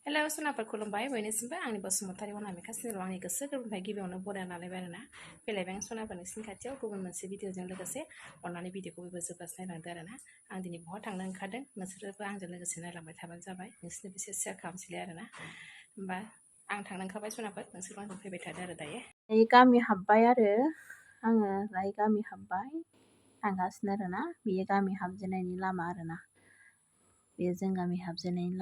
hello सोनाफोर खुलुमबाय बयनिसिमबो आंनि बसुमतारी अनामिका चेनेलाव आंनि गोसो गोरबोनिफ्राय गिबियावनो बरायना लाबाय आरोना फैलायबाय आं सोनाफोरनि सिन खाथियाव गुबुन मोनसे भिडिअजों लोगोसे अननानै भिडिअखौ बयबो जोबजासे नायलांदो आरोना आं दिनै बहा थांनो ओंखारदों नोंसोरबो आंजों लोगोसे नायलांबाय थाबानो जाबाय नोंसोरनोबो एसे शेयार खालामसैलाय आरोना होमबा आं थांनो ओंखारबाय सोनाफोर नोंसोरबो आंजों फैबाय थादो आरो दायो गामि हाबबाय आरो आङो दायो गामि हाबबाय थांगासिनो आरोना बेयो गामि हाबजेननायनि लामा आरोना बेयो जों गामि हाबजेननायनि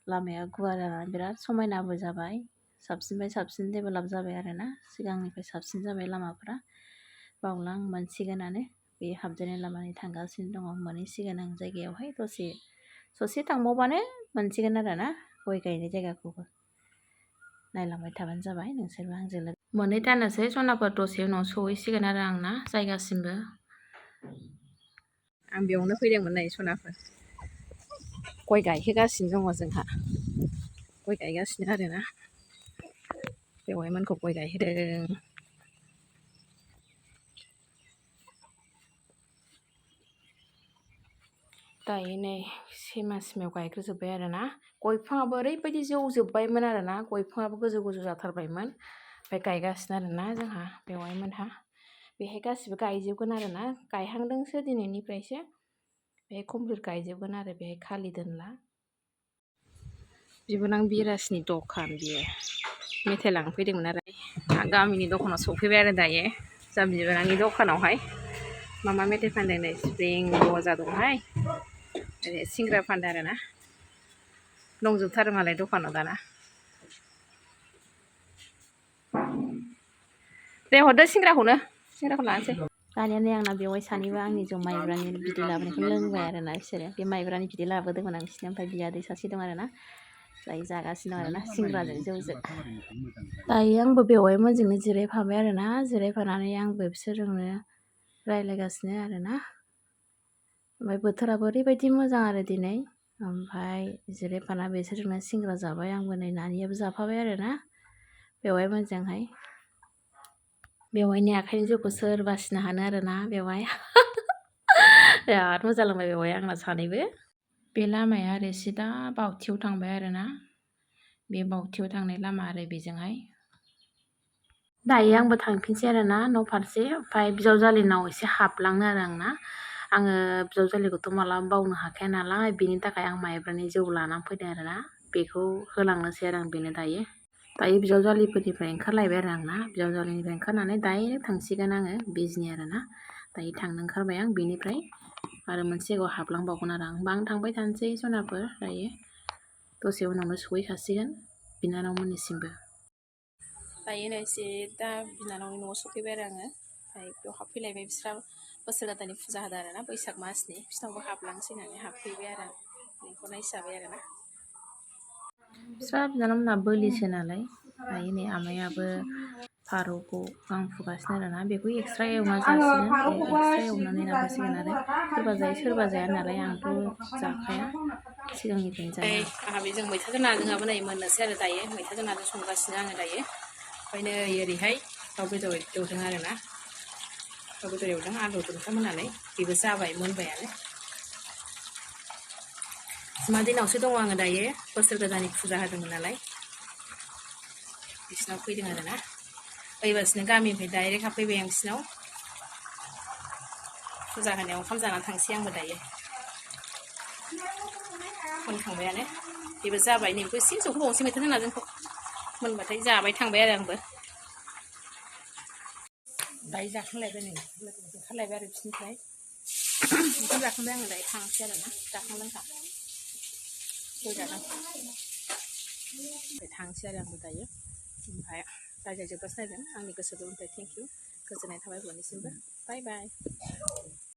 लामाया गुवार जानानै बिराद समायनाबो जाबाय साबसिननिफ्राय साबसिन डेभेलप जाबाय आरोना सिगांनिफ्राय साबसिन जाबाय लामाफोरा बावला आं मोनसिगोनानो बे हाबजेननाय लामानि थांगासिनो दङ मोनहैसिगोन आं जायगायावहाय ससे थांबावबानो मोनसिगोन आरोना गय गायनाय जायगाखौबो नायलांबाय थाबानो जाबाय नोंसोरबो आंजों मोनहैथारनोसै सनाफोर दसे उनाव सहैसिगोन आरो आंना जायगासिमबो आं बेयावनो फैदोंमोन नै सनाफोर गय गायहोगासिनो दङ जोंहा गय गायगासिनो आरोना बेवाइमोनखौ गय गायहोदों दायो नै सेमायाव गायग्रोजोब्बाय आरोना गय बिफाङाबो ओरैबायदि जौजोब्बायमोन आरोना गय बिफाङाबो गोजौ गोजौ जाथारबायमोन ओमफ्राय गायगासिनो आरोना जोंहा बेवाइमोनहा बेहाय गासिबो गायजोबगोन आरोना गायहांदोंसो दिनैनिफ्रायसो बेहाय कमप्लिट गायजोबगोन आरो बेहाय खालि दोनला बिबोनां बिरासनि दखान बियो मेथाइ लांफैदोंमोन आरो गामिनि दखानाव सफैबाय आरो दायो जा बिबोनांनि दखानावहाय मा मेथाइ फानदों नै स्प्रिं गजा दंहाय ओरै सिंग्रा फानदों आरोना दंजोबथारो मालाय दखानाव दाना दे हरदो सिंग्राखौ लानोसै दानिया नै आंना बेवाइ सानैबो आंनि जौ माइब्रानि बिदै लाबोनायखौ लोंबाय आरोना बिसोरो बे माइब्रानि बिदै लाबोदोंमोन आं बिसिनो ओमफ्राय बियादै सासे दं आरोना दायो जागासिनो दं आरोना सिंग्राजों जौजों दायो आंबो बेवाइमोनजोंनो जिरायफाबाय आरोना जिरायफानानै आंबो बिसोरजोंनो रायज्लायगासिनो आरोना ओमफ्राय बोथोराबो ओरैबायदि मोजां आरो दिनै ओमफ्राय जिरायफाना बिसोरजोंनो सिंग्रा जाबाय आंबो नै नानियाबो जाफाबाय आरोना बेवाइमोनजोंहाय बेवाइनि आखाइनि जौखौ सोर बासिनो हानो आरोना बेवाइ बिराद मोजां लोंबाय बेवाइ आंना सानैबो बे लामाया ओरै सिदा बावथियाव थांबाय आरोना बे बावथियाव थांनाय लामा आरो बेजोंहाय दायो आंबो थांफिनसै आरोना न' फारसे ओमफ्राय बिजावजालिनाव एसे हाबलाङो आरो आङो बिजावजालिखौथ' मालाबा बावनो हाखाया नालाय बेनि थाखाय आं माइब्रानि जौ लानानै फैदों आरोना बेखौ होलांनोसै आरो आं बेनो दायो बिजावजालिफोरनिफ्राय ओंखारलायबाय आरो आंना बिजावजालिनिफ्राय ओंखारनानै डाइरेक्ट थांसिगोन आङो बिजनि आरोना दायो थांनो ओंखारबाय आं बेनिफ्राय आरो मोनसे जायगायाव हाबलांबावगोन आरो आं थांबाय थानोसै सनाफोर दायो दसे उनावनो सहैखासिगोन बिनानावमोननिसिमबो दायो नै दा बिनानावनि न'आव सफैबाय आरो आङो ओमफ्राय बेयाव हाबफैलायबाय बिस्रा बोसोर गोदाननि फुजा होदों आरोना बैसाग मासनि बिसिनावबो हाबलांसै होननानै हाबफैबाय आरो आं लिंहरनाय हिसाबै आरोना बिस्रा बिनानावमोनहा बोलिसो नालाय दायो नै आमायाबो फारौखौ आं फुगासिनो आरोना बेखौ एक्सट्रा एवना जासिगोन एक्सट्रा एवनानै लाबोसिगोन आरो सोरबा जायो सोरबा जाया नालाय आंथ' जाखाया सिगांनिफ्रायनो जाया आंहा बेजों मैथाजों नाजोंआबो नै मोननोसै आरो दायो मैथाजों नाजों संगासिनो आङो दायो ओमफ्राय नै ओरैहाय दाउ बेदर एवदों आरोना दाउ बेदर एवदों आलु ओंखाम होनानै बेबो जाबाय मोनबायानो मा दिनावसो दङ आङो दायो बोसोर गोदाननि फुजा होदोंमोन नालाय बिसिनाव फैदों आरोना फैगासिनो गामिनिफ्राय डाइरेक्ट हाबफैबाय आं बिसिनाव फुजा होनायाव ओंखाम जानानै थांसै आंबो दायो मोनखांबायानो बेबो जाबाय नैबेखौ एसे जौखौबावनोसै मैथाजों नाजोंखौ मोनबाथाय जाबाय थांबाय आरो आंबो दायो जाखांलायबाय नै लोगोफोर ओंखारलायबाय आरो बिसोरनिफ्राय ओंखाम जाखांबाय आङो दायो थांसै आरोना जाखां लोंखां गय जादों ओमफ्राय थांसै आरो आंबो दायो ओमफ्राय रायज्लायजोबगासिनो नायदों आंनि गोसो गोरबोनिफ्राय थेंक इउ गोजोननाय थाबाय बयनिसिमबो बाय बाय